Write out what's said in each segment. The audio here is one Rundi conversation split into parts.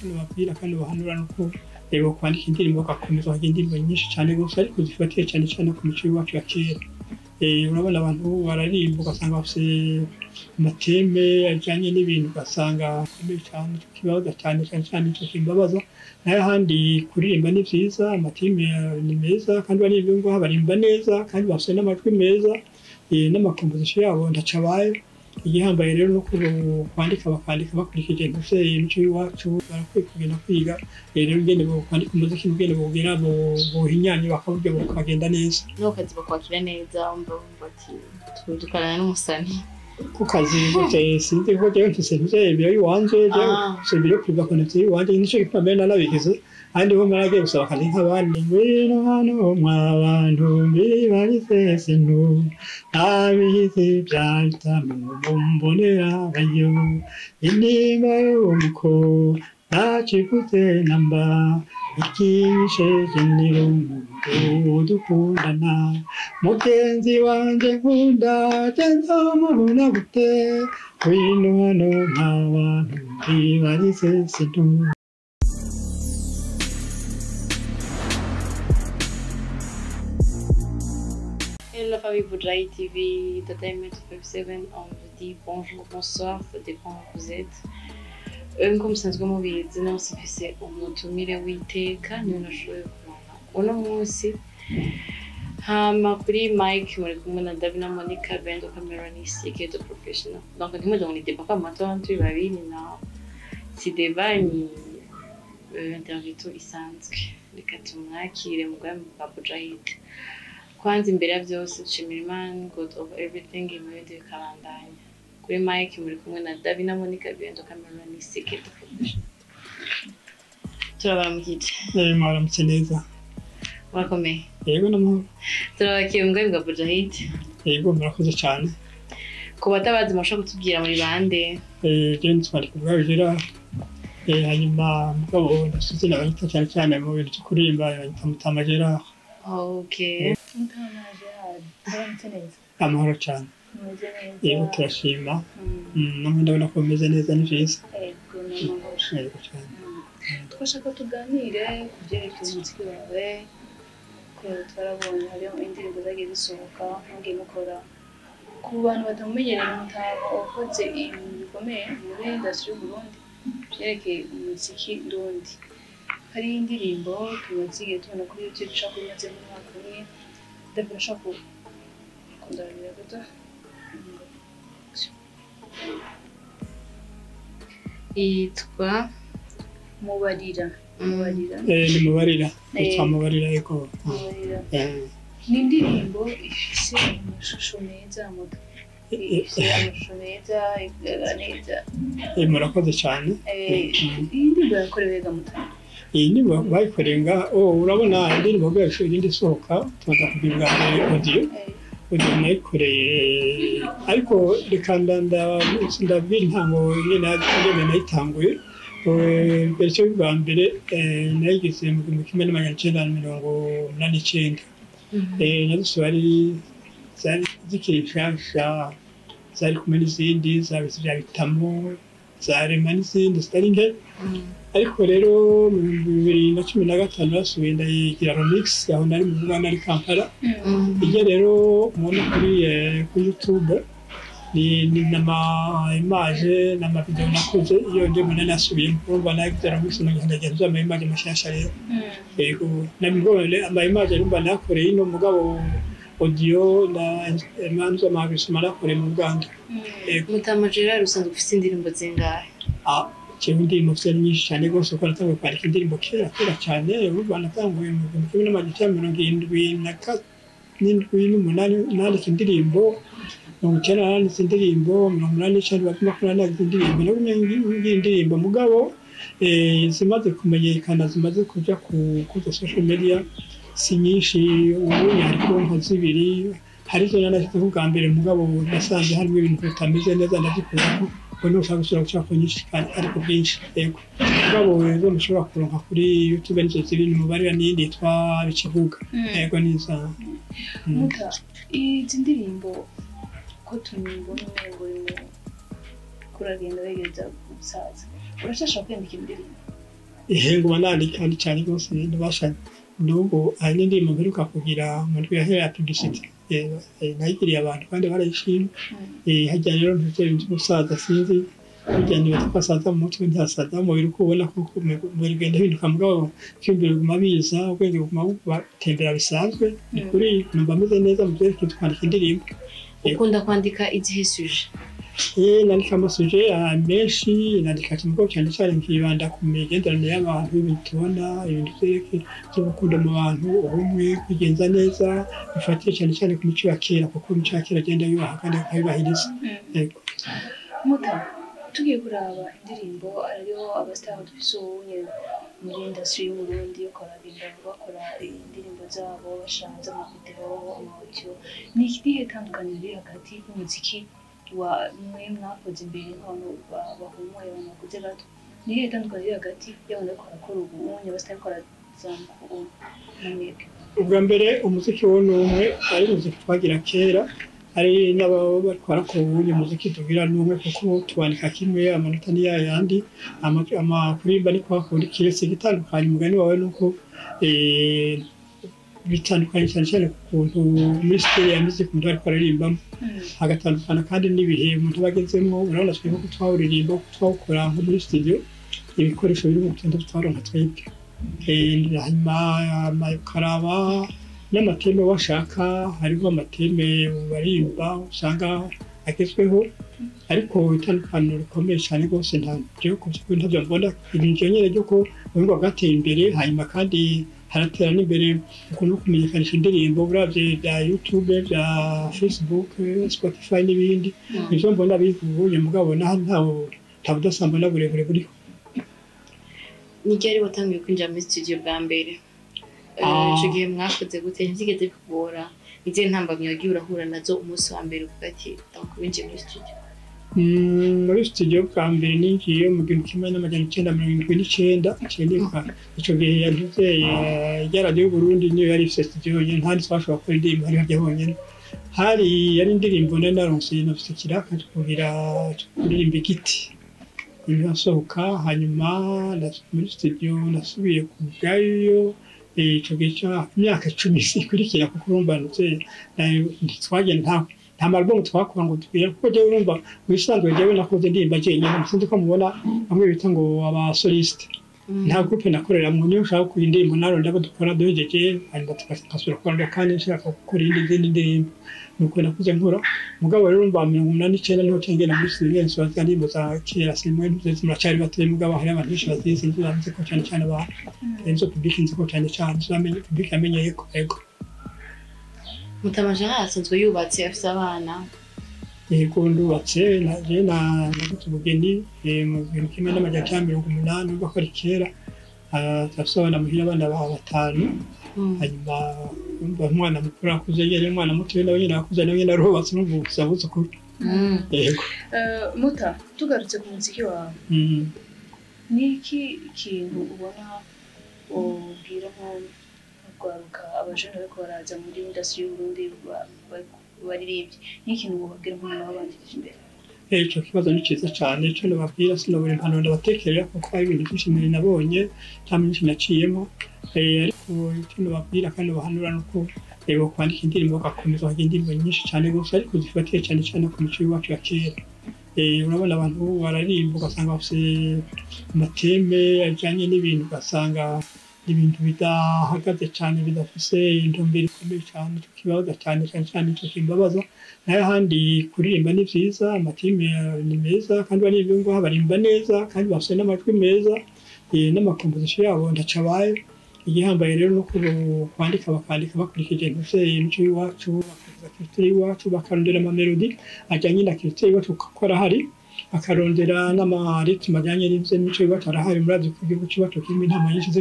Icyo nababwira kandi bahanura nuko rero kwandika indirimbo bagakomeza bakagira indirimbo nyinshi cyane rwose, ariko zifatiye cyane cyane ku mico y'iwacu ya kera. Urabona abantu baririmba ugasanga bafite ama thèmes ajyanye n'ibintu, ugasanga bikomeye cyane. Icyo kibabaza cyane cyane cyane, icyo kimbabaza. Nayo ahandi kuririmba ni byiza, ama thèmes ni meza, kandi baririmba ngaha baririmba neza kandi bafite n'amajwi meza, n'ama compositions yabo ntacabaye. Igihambaye rero no kwandika, bakandika bakurikije ntuse imico y'iwacu. Barakwiye kugenda kwiga rero ingene kwandika umuziki, ingene bawugira buhinyanye, bakaburya bukagenda neza. No kazi bakwakira neza, wumva ati dukorana n'umusani? Ku kazi gute? Sinzi ko jewe mfise ntuse ibiro y'iwanje, jewe mfise biro privé connecté y'iwanje, nico gituma mbere nanabigize. Ahandi ho maragiye gusaba akazi nk'abandi. Ngwino hano mwa bantu mbibarize, sinu ntabizi byahitamo mbonera bayo intimba y'umuko ntacikuze namba ikinyisheje ni dukundana mugenzi wanje nkunda nzomubona gute? Ngwino hano mwa bantu mbibarize sinu. Hello la famille Bujahi TV, Entertainment 57, on vous dit bonjour, bonsoir, ça dépend où vous êtes. Nkuko musanzwe mubizi, no mfise umutumire w'iteka, niwe nashoboye kuronka uno munsi. Hama kuri mic muri kumwe na Davina Monica Bendo Cameron Geto Professional. Donc ntimuze ngo ni débat kwa mato turi babiri, na si débat, ni interview isanzwe. Reka tumwakire mu bwami bwa Bujahid. Kwanza imbere ya byose nshimira Imana, God over everything, ibindi bikabandanya. Kuri mic muri kumwe na Davina Monica Bendo Cameron Geto Professional. Turabaramukije. Mwaramutse neza. Murakomeye? Yego, n'amahoro. Turabakiye mu bwami bwa Bujahid. Yego, murakoze cyane. Ku batabazi, mushobora kutubwira muri bande? Jewe nitwa Ndikubwayo Gerard. Hanyuma mugabo ndafite izina banyita cyane cyane mu bintu byo kuririmba, banyita Mutama Gerard. Mutama Gerard, muramutse neza. Amahoro cyane. Mumeze neza? Yego, turashima. Namwe ndabona ko mumeze neza, ni byiza. Yego, ni amahoro. Yego cyane. Twashaka tuganire ku byerekeye umuziki wawe, ko twarabonye hariho indirimbo zagiye zisohoka mugiye mukora. Ku bantu batamumenyereye, Mutama wakoze ibintu bikomeye muri industry y'u Burundi byerekeye umuziki ndundi. Hari indirimbo tumaze igihe tubona kuri YouTube, ishobora kuba imaze nk'umwaka umwe. David, ashaka kundabira gato. Yitwa Mubarira, Mubarira. Ni Mubarira, yitwa Mubarira, yego. Mubarira ni indirimbo ifise amashusho meza, moto ifise amashusho meza, igaragara neza. Murakoze cyane. Iyi ndirimbo yakorewe ga Mutama? Iyi ndirimbo bayikoreye ngaha. Oh, urabona indirimbo bwacu irindi isohoka, tubanza kugira ubwa mbere audio. Audio nayikoreye, ariko reka ndabwira intango nyene nayitanguye. Version bwa mbere nayigize mu 1989. Nazo zari zikiri nshasha, zari kumwe n'izindi zaba bya bitamo zarema n'izindi zitari nke. Ariko rero mu 2015 nasubiye ndayigira remix, aho nari mu Buganda, ari Kampala. Ijya rero mubona kuri YouTube ni nama image n'ama video nakoze iyo ndi munani nasubiyemo. Urumva nagize remix, nagenda ama image mashasha rero. Yego, nabwo ama image urumva nakoreye ino, mugabo audio na manzo amabisoma nakoreye mu Buganda. Yego. Mutama Gerard, usanzwe ufite indirimbo zingahe? Ah, jewe indirimbo mfite ni nyinshi cyane rwose, kuko natanguye kwandika indirimbo kera kera cyane. Urumva natanguye mu 1978 nandika indirimbo, 90 nanditse indirimbo, 89 makumyabiri nanditse indirimbo. Nagumye ngira indirimbo, mugabo zimaze kumenyekana, zimaze kuja ku social media si nyinshi. Ubu hariko nka zibiri. Hari izo nanashyizeho ubwa mbere, mugabo nasanze harimo ibintu bitameze neza, ndazikuramo. Ubu ntushobora gusubira gushaka nyinshi kandi ariko bwinshi. Yego, mugabo izo mushobora kuronka kuri YouTube nizo zibiri, Mubarira n'iyindi yitwa Bikivuga. Yego, niza. Muta, izi ndirimbo ko tubibona umengo urimo kuragenda wegereza umusaza, urashashaka kwandika indirimbo? Ehe, nguma nandika kandi cyane rwose ndabasha. N'ubu hari n'indirimbo mperuka kugira mu ndwi yahera ya publicité, nayigiriye abantu kandi barayishimye. Harya rero ntuvyo bintu by'ubusaza, sinzi, burya nibaza ko asaza mu mutwe, ntihasaza mu mubiri, uko ubona ko umubiri ugenda uhinduka, mugabo ivyiyumviro biguma biza, ubwenge buguma butembera bisanzwe. Ni kuri numva meze neza mu vyerekeye kwandika indirimbo. Ukunda kwandika izihe sujet? Nandika ama sujets menshi, nandika mugabo cyane cyane nkibanda ku migenderanire y'abantu, ibintu tubona, ibintu vyerekeye by'urukundo mu bantu, ubumwe, kwigenza neza, bifatiye cyane cyane ku mico ya kera, kuko imico ya kera agenda yubaha kandi akayubahiriza. Yego. Muta, tugiye kuraba indirimbo, hariho aba stars dufise ubunye muri industry y'Uburundi, ukaragenda bakora indirimbo zabo, bashanze ama vidéo, ama audio. Ni ikihe tandukaniro riri hagati y'umuziki wa mwe mwakoze imbere nk'abantu bahumuye, abantu bakuze gato? Ni irihe tandukaniro riri hagati y'abantu bariko barakora ubu unye, aba stars bariko barazamuka ubu na mwebwe? Ubwa mbere, umuziki wo ni umwe, ari umuziki twagira kera, ari n'ababa bariko barakora ubundi, umuziki tugira ni umwe, kuko tuwandika kimwe, amanota ni yayandi, kuririmba ni kwa kundi, kiretse igitandukanye, umugani wawe, nuko bitandukanye cyane cyane ku kuntu muri style ya music umuntu ariko araririmbamo, hagatandukana kandi n'ibihe umuntu aba agezemo. Urabona twebwe ko twawuririmba, ko twawukora nko muri studio, ibikoresho biri mu tugenda twaronka twebwe. Hanyuma ukaraba n'ama thèmes washaka, hariho ama thèmes baririmba usanga agezweho, ariko itandukaniro rikomeye cyane rwose nta jewe ku by'ukuri ntabyo mbona. Ibintu nyene ry'uko ubuhinga bwateye imbere, hanyuma kandi haratera n'imbere ukuntu kumenyekanisha indirimbo, uravye bya YouTube, bya Facebook, Spotify n'ibindi, nivyo mbona bivuye, mugabo naho nta budasa mbona burebure buriho. Ni ryari watangiye kwinjira muri studio bwa mbere? Ico gihe mwakoze gute? Ntivyigeze bikugora? Izihe ntambamyi wagiye urahura nazo umunsi wa mbere uvuga ati donc winjiye muri studio? Muri studio bwa mbere ninjiye mu 1979, cendibuka ico gihe yantuzeye ya radiyo y'Uburundi, niyo yari ifise studio yonyene, ntandi twashobora gukora indirimbo hari harya honyene. Hari yari indirimbo nari naronse, nafise ikiraka co kugira co kuririmba igiti, nsohoka. Hanyuma muri studio nasubiye kujayo ico gihe imyaka 10 ikurikira, kuko urumva ntitwagenda, nta ma album twakora ngo tugire, kuko jewe urumva mu bisanzwe jewe nakoze ndirimba jenyine. Sinzi ko mubona bamwe bita ngo aba soliste, nta groupe nakoreramwo. Niyo nshaka gukora indirimbo naronda abo dukora, duhejeje hanyuma tugasubira gukora, kandi nshaka gukora iyindi ndirimbo, nuko nakuze nkora. Mugabo rero urumva 89 niho ngenda muri studio, nsohoza indirimbo za kera. Simwe muracari batoye, mugabo hari abantu benshi bazizi, nizo nzi ko cyane cyane abantu, nizo public nzi ko cyane cyane, nizo public yamenyeye ko, ego. Mutama Gerard asanzwe yubatse, afise abana. Yego, ndubatse, naje naguze ubugeni mu 1980, urumva ko ari kera. Turafise abana muhira, abana batanu. Hanyuma urumva umwana mukuru akuze, yari umwana muto nawe nyene akuze, nawe nyene arubatse, urumva ubu abuzukuru. Yego. Muta, tugarutse ku muziki wawe, ni iki kintu ubona ubwira nk'urwaruka, abajene bariko baraza muri industry y'Uburundi baririmbyi? Ni ikintu wobabwira nk'umuntu wabanjirije imbere? Ico kibazo ni ciza cane. Ico nababwira, sinobura impanuro ndabatekerera, kuko hari ibintu vyinshi nari nabonye canke myinshi naciyemo. Ariko ico nababwira kandi bahanura nuko bokwandika indirimbo, bagakomeza bakagira indirimbo nyinshi cane gose, ariko zifatiye cane cane ku mico y'iwacu ya kera. Urabona abantu ubu bararirimba, ugasanga bafise ama thèmes ajanye n'ibintu, ugasanga ibintu bidahagaze cane, bidafise intumbero ikomeye cane. Ico kibabaza cane cane cane, ico kimbabaza. Nayo ahandi kuririmba ni vyiza, ama thèmes ni meza, kandi baririmba ngaha barimba neza, kandi bafise n'amajwi meza, n'ama compositions yabo ntaco abaye. Igihambaye rero nuko kwandika, bakandika bakurikije imico y'iwacu, bakurikiza culture y'iwacu, bakarondera ama mélodies ajanye na culture y'iwacu kuko arahari, bakarondera n'ama rythmes ajanye n'imico y'iwacu arahari. Murazi ko igihugu c'iwacu kirimwo intama nyinshi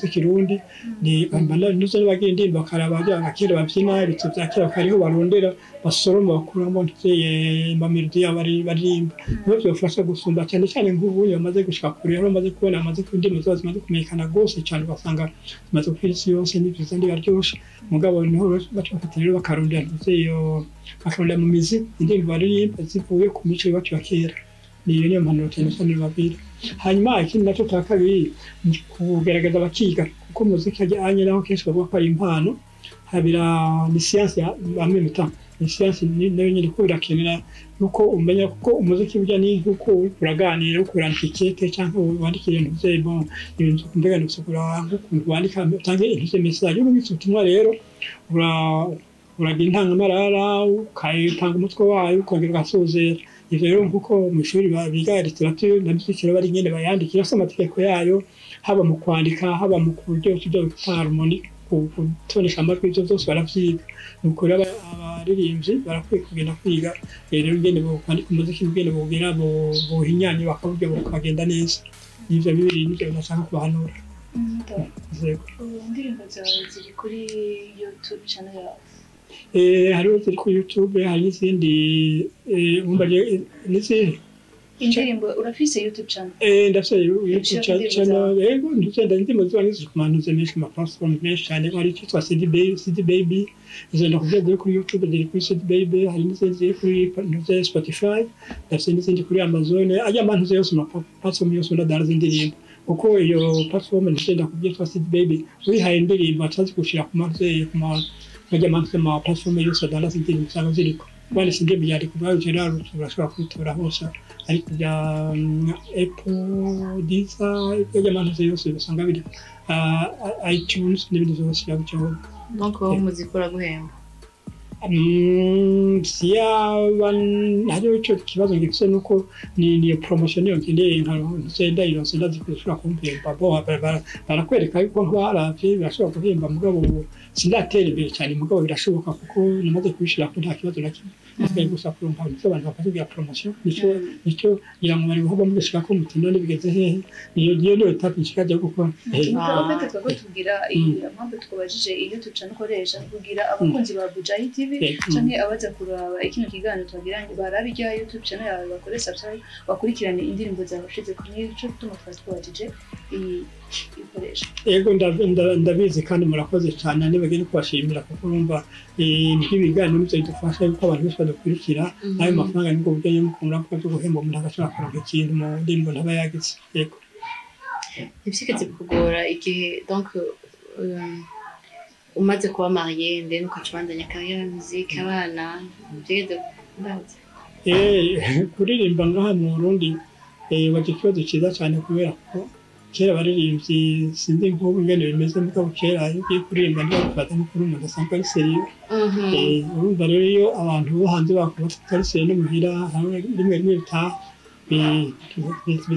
z'ikirundi, nizo n'abagira indirimbo bakaraba kera bavyina ibitso vya kera, bakariho barondera, basoroma, bakuramwo ama mélodies yabo baririmba, niho vyofasha gusumba cane cane nk'ubu bamaze gushika kure, aho bamaze kubona bamaze ko indirimbo zabo zimaze kumenyekana gose cane, ugasanga zimaze gukwira isi yose. Ni vyiza, biraryoshe, mugabo niho baca bafata rero bakarondera iyo, bakarondera mu mizi indirimbo baririmba zivuye ku mico y'iwacu ya kera. Niyo mpanuro cyane cyane babwira. Hanyuma ikindi nacyo cya kabiri ni kugerageza bakiga, kuko umuziki ajyanye naho kenshi bavuga ko ari impano, habira ni science en même temps, ni science nayo nyine, ko birakenera nuko umenya, kuko umuziki burya ni nkuko uraganira, uko urandika ikete cyangwa wandika ibintu bye, bon, ibintu mbega ni gusukura nk'ukuntu wandika utange ibintu message urungitse ubutumwa. Rero uragira intangamarara, ukayitanga umutwe wayo, ukongera ugasozera. Ivyo rero nkuko mu ishuri biga littérature na musique rero bari nyene bayandikira, bafise amategeko yayo, haba mu kwandika, haba mu kuryo ibyo bita harmonie, gutonesha amajwi, ivyo byose baravyiga. Nuko rero abaririmbyi barakwiye kugenda kwiga rero ingene bokwandika umuziki, ingene bowugira bohinyanya bakawurya bukagenda neza. Ivyo bibiri nivyo nashaka kubahanura. Yego. Indirimbo zawe ziri kuri YouTube channel yawe? Hariho ziri kuri YouTube, hari n'izindi umva n'izindi. Indirimbo, urafise YouTube channel? Ndafise YouTube Ushirako indirimbo channel zawe? Yego, ndagenda indirimbo ziba ziri ku mantuze menshi, ku ma platform menshi cyane. Hari icyitwa CD Baby, CD Baby izo ndakubwiye ziri kuri YouTube, ziri kuri CD Baby, hari n'izindi ziri kuri ntuze Spotify, ndafise n'izindi kuri Amazon, ajya amantuze yose, ma platform yose ndadandaza indirimbo, kuko iyo platform ndetse ndakubwiye yitwa CD Baby, wihaye indirimbo atazi gushira ku mantuze, ku ma ajya amantuze, ma platform yose adandaza indirimbo usanga ziriko. Wanditse indirimbo yandika ubwayo, Gerard, urashobora kuyitora hose, ariko bya Apple, Deezer, by'amantuze yose usanga biri iTunes n'ibindi byose byabicyaho. Donc wowe umuziki uraguhemba? Siyaba hariho ico kibazo ngifise, nuko ni promotion niyo nkeneye, nka ndayironse ndazi ko ishobora kumpemba. Bo barakwereka yuko baravye birashobora guhemba, mugabo ubu sindatera imbere cyane, mugabo birashoboka kuko namaze kubishirako, nta kibazo na kimwe. Hasigaye gusa kuronka icyo abantu bakatubwira promotion, nico ngira ngo bari guhora mubishirako muti none bigeze hehe? Niyo étape nshikaje gukora. En fait, twako tubwira impamvu twabajije iyo YouTube channel ukoresha, kugira abakunzi ba Bujahi TV canke abaza kuraba ikino kiganiro twagiranye barabe irya YouTube channel yawe, bakore subscribe, bakurikirane indirimbo zawe washize ku, nico gituma twari twabajije iyi ikoresha. Ego, ndabizi kandi murakoze cyane, nibagende kubashimira kuko urumva nk'ibiganiro nivyo bidufasha yuko abantu benshi badukurikira, n'ayo mafaranga nibwo buryo nyamukuru muravuga byo guhemba umuntu agashobora kuronka ikintu mu ndirimbo ntaba yagize. Yego. Ntibyigeze kugora igihe donc umaze kuba marié, then ukaca ubandanya carrière ya musique, abana, ntibyigeze ndazi? Kuririmba ngaha mu Burundi, wagira ikibazo cyiza cyane, kubera ko kera abaririmbyi, sinzi nk'ubu ingene bimeze, mugabo kera iyo ugiye kuririmba ntibagufata nk'ukuri umuntu asanzwe ari sérieux. Urumva rero iyo abantu bo hanze bakubona atari sérieux, no muhira hamwe rimwe rimwe bitaha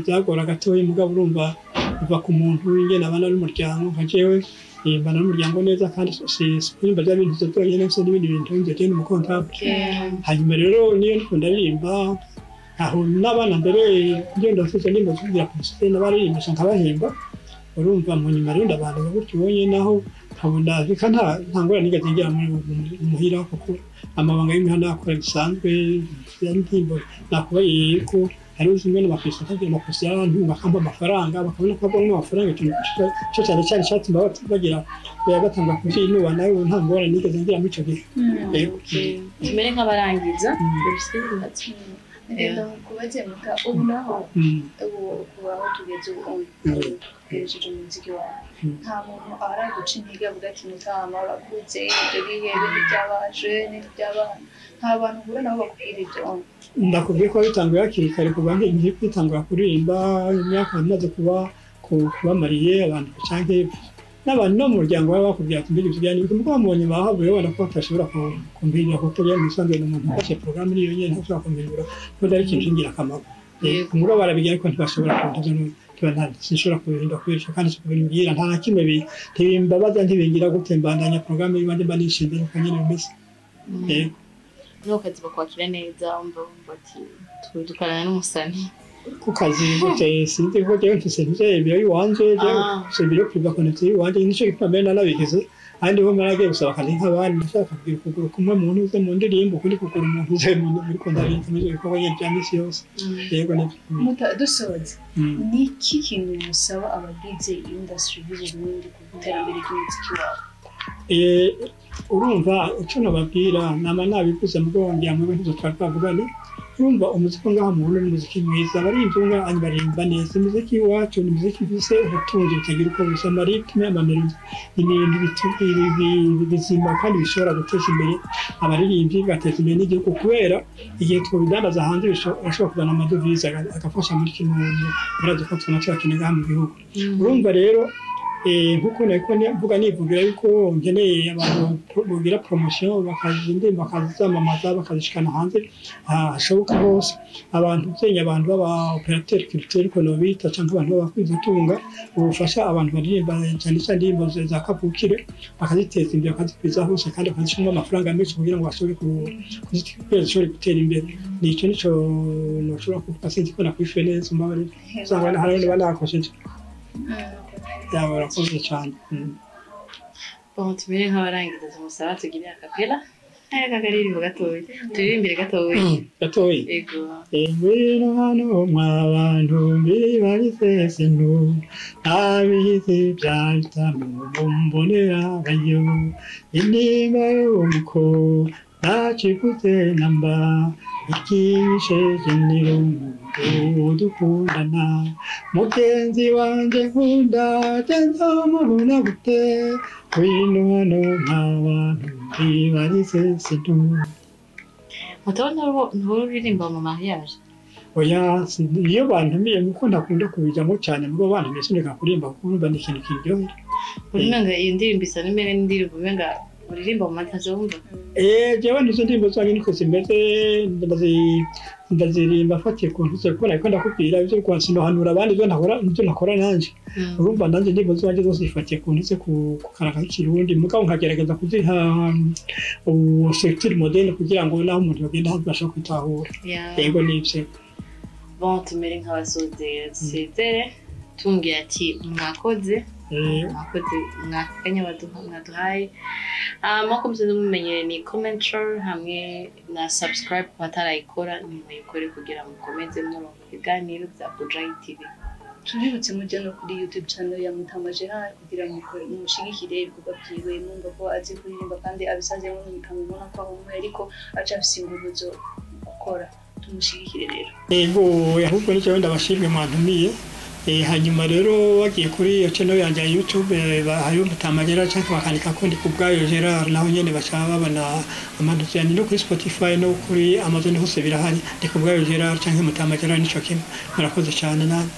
byagora gatoya, mugabo urumva biva ku muntu ingene abana n'umuryango. Nka jewe mbana n'umuryango neza, kandi si kuririmba bya bintu byonyine mfise n'ibindi bintu njye ni umu comptable. Hanyuma rero niyo ndiko ndaririmba aho n'abana mbere iyo ndafite ndimba kugira ku musozi n'abaririmbisha nkabahemba. Urumva mu nyuma rero ndabanza gutyo ubonye naho nkabona reka nta ngorane nigeze ngira muhira, kuko amabanga y'imihanda akora bisanzwe. Indirimbo nakubariye ko hariho zimwe n'amakosa nkagira amakosa y'abantu bakampa amafaranga, bakabona ko babona amafaranga, ikintu cyo cyane cyane cyatuma bagira batanga kubyinuba. Nawe nta ngorane nigeze ngira muri ico gihe. Yego. Tumere nk'abarangiza. Ngenda kubaze muta, ubu naho ubu kuba aho tugeze ubu tugejeje umuziki wawe, nta muntu araguca intege avuga ati: "Mutama, urakuze, ibyo bihebe n'iby'abaje n'iby'abana"? Nta bantu uhura nabo bakubwira ibyo? Ndakubwiye ko bitanguye hakiri kare, kuva ngiye kwitangura kuririmba imyaka maze kuba marié, abantu canke n'abantu no mu muryango baba bakubwira ati: "Mbega ibyo byari bike?" Mugabo mu nyuma bahavuye babona ko batashobora kumpindura, kuko byari mu bisanzwe ni umuntu ufashe porogaramu niyo nyene ntashobora kumpindura kuko ari ikintu c'ingirakamaro. Mugabo barabigira, ariko ntibashobora kumpindura, sinshobora kubihindura kubera ico, kandi kubimbwira nta na kimwe ntibimbabaza, ntibingira gute, mbandanya porogaramu y'iwanje mba nishinze, nuko nyene bimeze. Yego. No kazi bakwakira neza, wumva ati dukorana n'umusani? Ku kazi gute? Sinzi ko jewe mfise mfise biro y'iwanje, jewe mfise biro privé connecté y'iwanje, nico gituma mbere nanabigize. Ahandi ho naragiye gusaba akazi nk'abandi, nashaka kugira ukuguru kumwe mu ntuze mu ndirimbo, ukundi kuguru mu ntuze muri ko ndarinda muri ibyo bikorwa nyene bya misi yose. Yego, nibyo. Muta, dusoza, ni iki kintu musaba abagize industry y'Uburundi ku iterambere ry'umuziki wabo? Urumva icyo nababwira nama nabivuze mugabo ngira mwebwe ntizo twari twavugane. Urumva umuziki ngaha mu Burundi ni umuziki mwiza, abaririmbyi bo ngaha baririmba neza. Imiziki iwacu ni imiziki ifise ubutunzi butagira uko busa, ama rythmes, ama mélodies, ni ibintu bizima kandi bishobora guteza imbere abaririmbyi, bigateza imbere n'igihugu, kubera igihe twobidandaza hanze bishobora kuzana amadovize agafasha muri kino, murazi ko tubona tuyakeneye ngaha mu gihugu. Urumva rero, nkuko nariko mvuga, nivugira yuko nkeneye abantu bogira promotion, bakaza indirimbo bakazamamaza, bakazishikana hanze hashoboka hose. Abantu vyenya, abantu baba opérateur culturel ko nobita, canke abantu b'abakwizatunga ubufasha abantu baririmba cyane cyane indirimbo za kavukire, bakaziteza imbere, bakazikwiza hose, kandi bakazishiramo amafaranga menshi kugira ngo bashobore kugira zishobore gutera imbere. Nico nico noshobora kuvuga. Sinzi ko nakwishuye neza, umbabarire, usanga hariho niba nakosheje. Yaba urakoze cyane. Bon, tumere nk'abarangiza, tumusaba tugire a cappella, aka karirimbo gatoya, turirimbire gatoya. Gatoyi. Ego. Ngwino hano mwa bantu mbibarize sinu ntabizi bya bitanu mumbonera bayo intimba y'umuko ntacikuze namba ikinyisheje ni dukundana mugenzi wanje nkunda nzomubona gute? Ngwino hano mwa bantu mbibarize sinu. Mutabona nturirimba mu mariage? Oya, iyo bantumiye, kuko ntakunda kubijamo cyane, mugo bantumiye sineka kuririmba, kuko urumva ni ikintu kiryohera. Umenga iyo ndirimbo isa n'imere n'indirimbo umenga uririmba mu matazo, wumva. Jewe nizo ndirimbo zanjye niko zimeze, ndazirimba mfatiye ku ntuze, kuko nariko ndakubwira ivyo kwa sinohanura abandi ivyo ntakora, ivyo ntakora nanje. Urumva nanjye indirimbo zanjye zose zifatiye ku ntuze, ku karanga k'ikirundi, mugabo nkagerageza kuziha ubu structure moderne kugira ngo naho umuntu yogenda bashobora kwitahura. Yego, nivyo. Bon, tumere nk'abasozera, dusezere tumbwira ati mwakoze. Mwakoze mwakanya mwaduhaye. Nk'uko musanzwe mumenyereye, ni commentaire hamwe na subscribe ku batarayikora, nimuyikore kugira mukomeze muronka ibiganiro bya Bujayi TV. Tubibutse mujya no kuri YouTube channel ya Mutama Gerard kugira ngo mushigikire ibikorwa byiwe. Mwumva ko azi kuririmba kandi abisanzemo n'umutama, ubona ko ahumuye ariko aca afise inguvu zo gukora. Tumushigikire rero. Yego, ahubwo nicyo ndabashimye mwantumiye. Hanyuma rero bagiye kuri iyo channel yanjye ya YouTube, hariho Mutama Gerard, cyangwa bakandika ko ndi ku bwayo Gerard, naho nyene baca babona amantu yanjye. No kuri Spotify no kuri Amazon hose birahari, ndi ku bwayo Gerard cyangwa Mutama Gerard, nico kimwe. Murakoze cyane namwe.